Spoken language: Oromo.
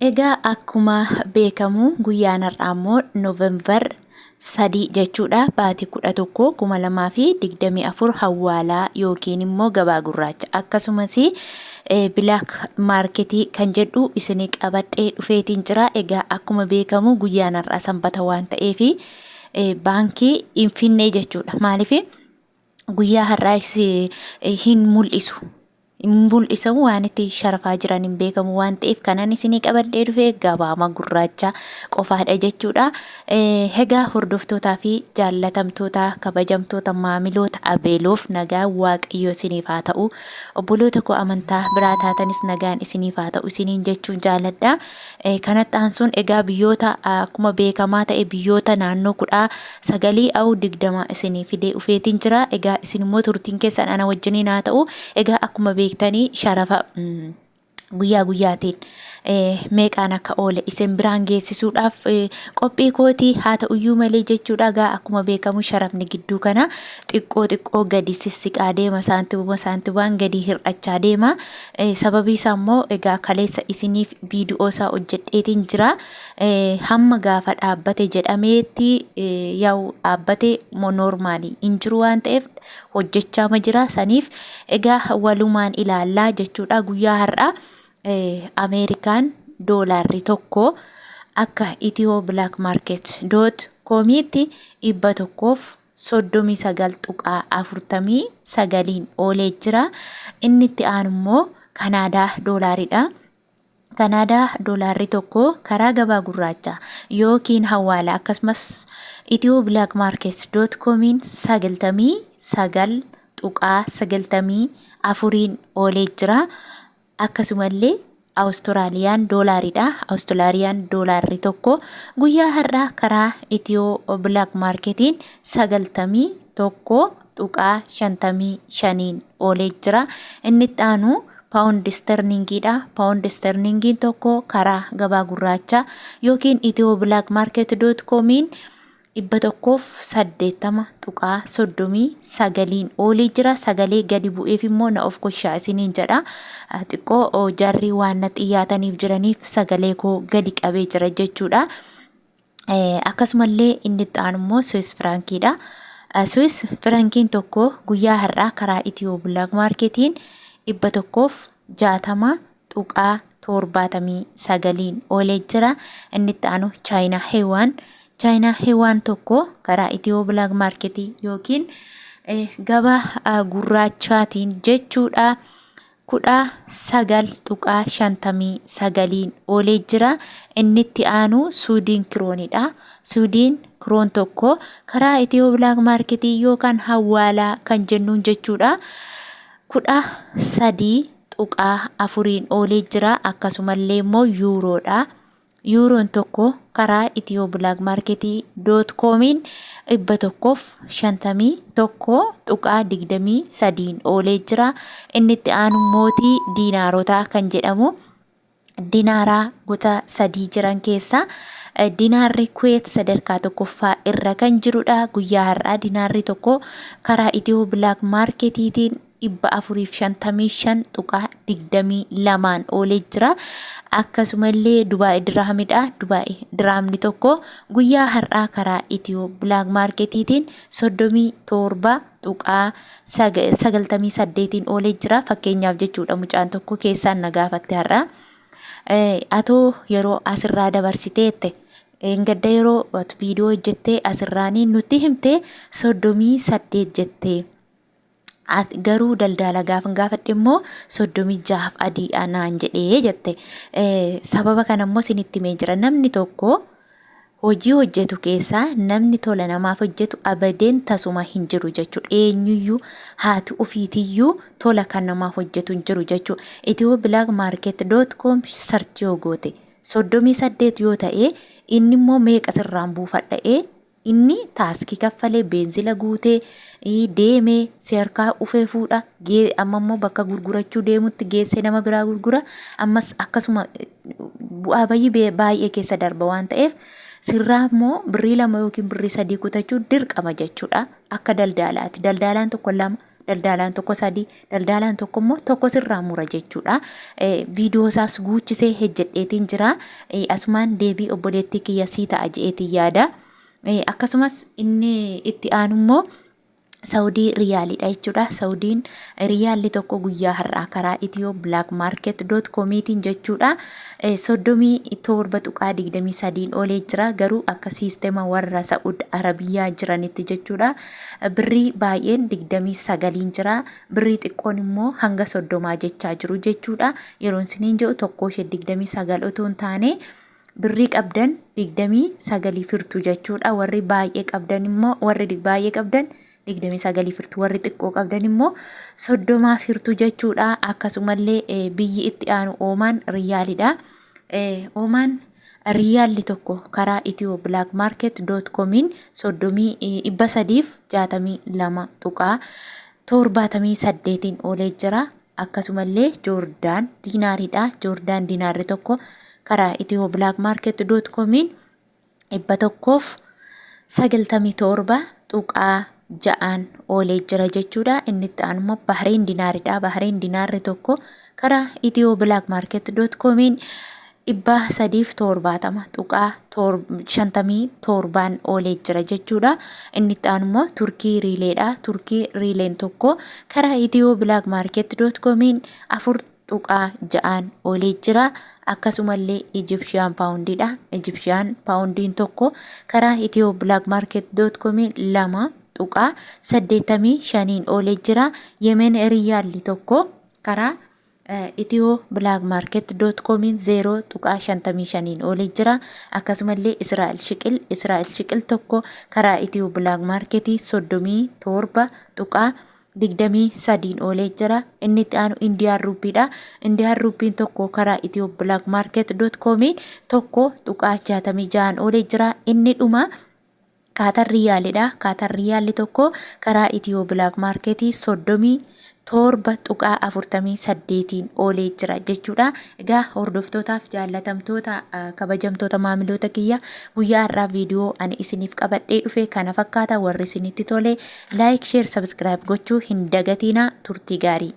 Egaa akkuma beekamu guyyaan har'aa immoo November 3 jechuudha, baatii 11 2024, hawwaalaa yookiin immoo gabaa gurraacha akkasumas black marketii kan jedhu isinii qabadhee dhufeetiin jira. Egaa akkuma beekamu guyyaan har'aa Sanbata waan ta'eef baankii hin finnee jechuudha. Maaliif guyyaa har'aa hin mul'isu? Hin mul'isamu, waan itti sharafaa jiran hin beekamu waan ta'eef kanan isinii qabadhee dhufe gabaama gurraacha qofaadha jechuudha. Egaa hordoftootaa fi jaallatamtoota, kabajamtoota maamiloota Abeeloof, nagaan Waaqayyoo isiniif haa ta'u. Obboloota koo amantaa biraa taatanis nagaan isiniif haa ta'u isiniin jechuun jaaladha. Kanatti aansuun egaa biyyoota akkuma beekamaa ta'e biyyoota naannoo 19 au 20 isinii fidee dhufeetiin jira. Egaa isin immoo turtiin keessan ana wajjiniin haa ta'u. Egaa akkuma beektanii sharafa guyyaa guyyaatiin meeqaan akka oole isin biraan geessisuudhaaf qophii kootii haa ta'uyyuu malee jechuudha. Egaa akkuma beekamu sharafni gidduu kana xiqqoo xiqqoo gadi sissiqaa deema, saantibuma saantibaan gadi hir'achaa deema. Sababii isaa immoo egaa kaleessa isiniif viidiyoo isaa hojjedheetiin jira. Hamma gaafa dhaabbate jedhameetti yaa'u dhaabbate noormaalii hin jiru waan ta'eef hojjechaama jira. Saniif egaa walumaan ilaallaa jechuudha. Guyyaa har'aa Ameerikaan doolaarri tokko akka Ethio Black Market dot comiitti 139.49n oolee jira. Inni itti aanu immoo Kanaadaa doolaaridha. Kanaadaa doolaarri tokko karaa gabaa gurraacha yookiin hawaala akkasumas Ethio Black Market dot comiin 99.94n oolee jira. Akkasumallee Awustiraaliyaan doolaaridha. Awustiraaliyaan doolaarri tokko guyyaa har'aa karaa Ethio Black Marketiin 91.55n oolee jira. Inni itti aanu Paawundi Isterlingiidha. Paawundi Isterlingiin tokko karaa gabaa gurraacha yookiin Ethio Black Market dot comiin 180.39n oolee jira. Sagalee gadi bu'eef immoo na of koshaa isiniin jedha. Xiqqoo jarri waan na xiyyaataniif jiraniif sagalee koo gadi qabee jira jechuudha. Akkasumallee inni itti aanu immoo Swiss Frankiidha. Swiss Frankiin tokko guyyaa har'aa karaa Ethio Black Marketiin 160.79n oolee jira. Inni itti aanu Chaayinaa Heewaan. Chaayinaa Heewaan tokko karaa Ethio Black Market yookiin gabaa gurraachaatiin jechuudha, 19.59n oolee jira. Inni itti aanu Suudiin Kiroonidha. Suudiin Kiroon tokko karaa Ethio Black Market yookaan hawaalaa kan jennuun jechuudha, 13.4n oolee jira. Akkasumallee immoo yuuroodha. Yuuroon tokko karaa Ethio Black Market dot comiin 151.23n oolee jira. Inni itti aanu mootii diinaarotaa kan jedhamu, dinaaraa gosa sadii jiran keessaa dinaarri Kuweet sadarkaa tokkoffaa irra kan jirudha. Guyyaa har'aa dinaarri tokko karaa Ethio Black Marketiitiin 455.22n oolee jira. Akkasumallee Dubaay Diraamidha. Dubaay Diraamni tokko guyyaa har'aa karaa Ethio Black Marketiitiin 37.98n oolee jira. Fakkeenyaaf jechuudha, mucaan tokko keessaan na gaafatte har'a. Atoo yeroo asirraa dabarsiteette gadda yeroo viidiyoo hojjettee asirraanii nutti himte 38 jettee. Garuu daldaala gaafan gaafadhe immoo 36f adii naan jedhee jette. Sababa kana immoo isinitti himee jira. Namni tokko hojii hojjetu keessaa namni tola namaaf hojjetu abadeen tasuma hin jiru jechuudha. Eenyuyyuu haati ofiitiyyuu tola kan namaaf hojjetu hin jiru jechuudha. Ethio Black Market dot com search yoo goote 38 yoo ta'e, inni immoo meeqa sirraan buufadha'ee inni taaskii kaffalee, beenzila guutee deemee si harkaa ufee fuudha. Amma immoo bakka gurgurachuu deemutti geessee nama biraa gurgura. Ammas akkasuma bu'aa bayii baay'ee keessa darba waan ta'eef sirraa immoo birrii 2 yookiin birrii 3 kutachuu dirqama jechuudha. Akka daldaalaati. Daldaalaan tokko 2 Daldaalaan tokko 3, daldaalaan tokko immoo 1 sirraa mura jechuudha. Viidiyoo isaas guuchisee hejjedheetiin jira. Asumaan deebii obboleettii kiyya sii ta'a je'eetiin yaada. Akkasumas inni itti aanu immoo Saudii riyaalidha jechuudha. Saudiin riyaalli tokko guyyaa har'aa karaa Itiyoo Black Market dot comiitiin jechuudha. 37.23 oolee jira. Garuu akka siistema warra Saud Arabiyaa jiranitti jechuudha. Birrii baay'een 29 jira. Birrii xiqqoon immoo hanga 30 jechaa jiru jechuudha. Yeroon isiniin jedhu tokkoo ishee 29 otoo hin taane birrii qabdan 29 firtu jechuudha. Warri baay'ee qabdan immoo, warri baay'ee qabdan 29 firtu, warri xiqqoo qabdan immoo 30 firtu jechuudha. Akkasumallee biyyi itti aanu Oomaan riyaalidha. Oomaan riyaalli tokko karaa Itiyoo Black Market dot comiin soddomii 362.78n oolee jira. Akkasumallee Joordaan diinaariidha. Joordaan diinaarri tokko karaa Itiyoo Black Market dot comiin 197.6n oolee jira jechuudha. Inni itti aanu immoo Bahreen diinaaridha. Bahreen diinaarri tokko karaa Itiyoo Black Market dot comiin 370.57n oolee jira jechuudha. Inni itti aanu immoo Turkii riileedha. Turkii riileen tokko karaa Itiyoo Black Market dot comiin 4.6n oolee jira. Akkasumallee Ijipshiyaan paawundiidha. Ijipshiyaan paawundiin tokko karaa Itiyoo Black Market dot comiin 2.85n oolee jira. Yemen riyaalli tokko karaa Itiyoo Black Market dot comiin 0.55n oolee jira. Akkasumallee Israa'el shiqil, Israa'el shiqil tokko karaa Itiyoo Black Market 37.23n oolee jira. Inni itti aanu Indiyaan ruupiidha. Indiyaan ruupiin tokko karaa Itiyoo Black Market dot comiin 1.66n oolee jira. Inni dhuma Kaatar riyaalidha. Kaatar riyaalli tokko karaa Itiyoo Black Market 37.48n oolee jira jechuudha. Egaa hordoftootaaf jaallatamtoota, kabajamtoota maamiloota kiyya, guyyaa har'aa viidiyoo ani isiniif qabadhee dhufe kana fakkaata. Warri isinitti tole like, share, subscribe gochuu hin dagatiina. Turtii gaarii.